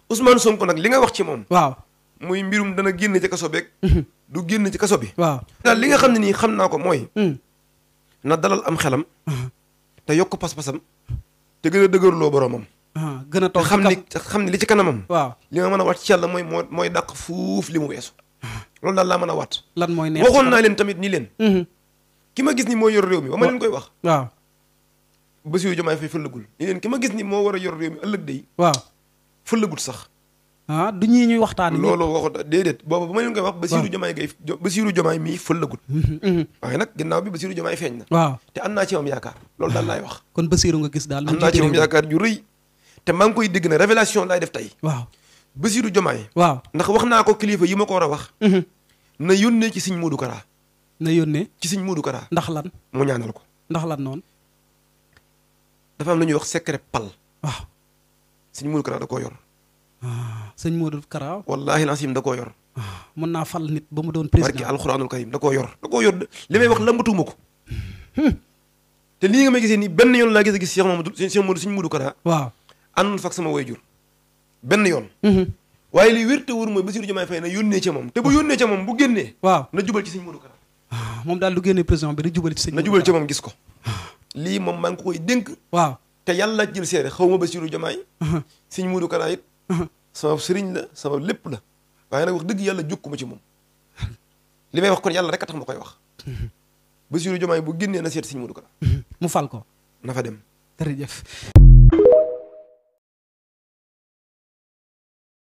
Ousmane Sonko nag li nga wax ci moom. waaw. muy mbirum dana génn ci kaso beeg. du génn ci kaso bi. waaw daal li nga xam ne nii xam naa ko mooy. na dalal am xelam. te yokk pas-pasam. te gën a dëgërloo boromam. gën a toog xam ni li ci kanamam. waaw li ma mën a waat ci yàlla mooy dàq fuuf li mu weesu. loolu daal laa mën a waat. lan mooy neex waxoon naa leen tamit ni leen. ki ma gis ni moo yor réew mi ba ma leen koy wax. waaw. Bassirou Diomaye Faye fëllagul ni leen ki ma gis ni moo war a yor réew mi ëllëg day. waaw fëllagul sax. du ñii ñuy waxtaan. loolu waxut déedéet boobu ba ma leen koy wax. Bassirou Diomaye mii fëllagul. waaye nag ginnaaw bi Bassirou Diomaye feeñ na. waaw te am naa ci moom yaakaar loolu daal laay wax. kon Bassirou nga gis daal. am naa ci moom yaakaar ju rëy. te maa ngi koy dégg na révélation laay def tey. waaw Bassirou Diomaye. waaw ndax wax naa ko kilifa yi ma ko war a wax. na yónnee ci Sëñ Modou Kara. na yónnee ci Sëñ Modou Kara. ndax lan mu ñaanal ko. ndax lan noonu. dafa am lu ñuy wax secret pal. waaw Sëñ Modou Kara da koo yor. Sëñ Modou Kara. wallaahi lancim da koo yor. mën naa fal nit ba mu doon président. barki alxuraanul karim da koo yor. da koo yor li may wax lambatuuma ko. te lii nga may gisee nii benn yoon laa gis Cheikh Mamadou Sëñ Modou Kara. waaw àndoon fak sama wayjur benn yoon. waaye li wér te wóor mooy Bassirou Diomaye Faye na yónnee ca moom te bu yónnee ca moom bu génnee. waaw na jubal ci Sëñ Modou Kara. moom daal du génnee président bi da jubal ci sëñ. na jubal ca moom gis ko. lii moom maa ngi ko koy dénk. waaw te yàlla jël seere xaw ma Bassirou Diomaye. Sëñ Modou Kara it. sama sëriñ la sama lépp la. waaye nag wax dëgg yàlla jokkuma ci moom. li may wax kon yàlla rek a tax ma koy wax. Bassirou Diomaye bu génnee na seet Sëñ Modou Kara. mu fal ko. na fa dem. jërëjëf.